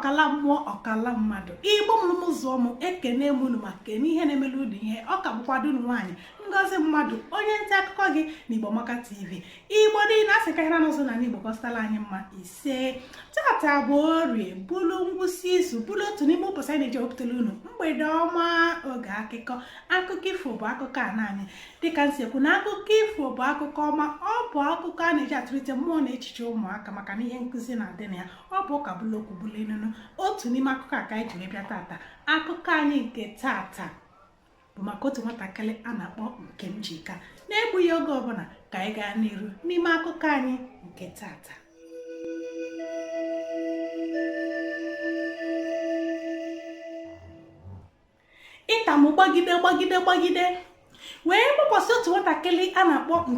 Ọkala mmụọ, ọkala mmadụ. Igbo mụrụ m zụọ m, ekene m unu ma kene ihe na-emelu unu ihe. Ọ ka bụkwado unu nwaanyị Ngozi Mmadụ, onye nta akụkọ gị na Igbo Amaka TV. Igbo niile, a sị ka ihe na ụzọ na Igbo kọstala anyị mma. Ise. Tata bụ Orie, bụrụ ngwụsị izu, bụrụ otu n'ime ụbọchị anyị na-eji ewepụtara unu mgbede ọma oge akụkọ. Akụkọ ifo bụ akụkọ a naanị dịka m si ekwu na akụkọ ifo bụ akụkọ ọma. Ọ bụ akụkọ a na-eji atụlite mmụọ na echiche ụmụaka, maka na ihe nkụzi na-adị na ya. Ọ bụ ụka bụlụ okwu bụlụ inunu. Otu n'ime akụkọ a ka anyị ji wee bịa tata. Akụkọ anyị nke tata bụ maka otu nwatakịrị a na-akpọ Nkemjika. Na-egbughị oge ọbụla, ka anyị gaa n'iru n'ime akụkọ anyị nke tata. Ịtamụ gbagide gbagide gbagide wee gbakwasị otu nwatakịrị a na-akpọ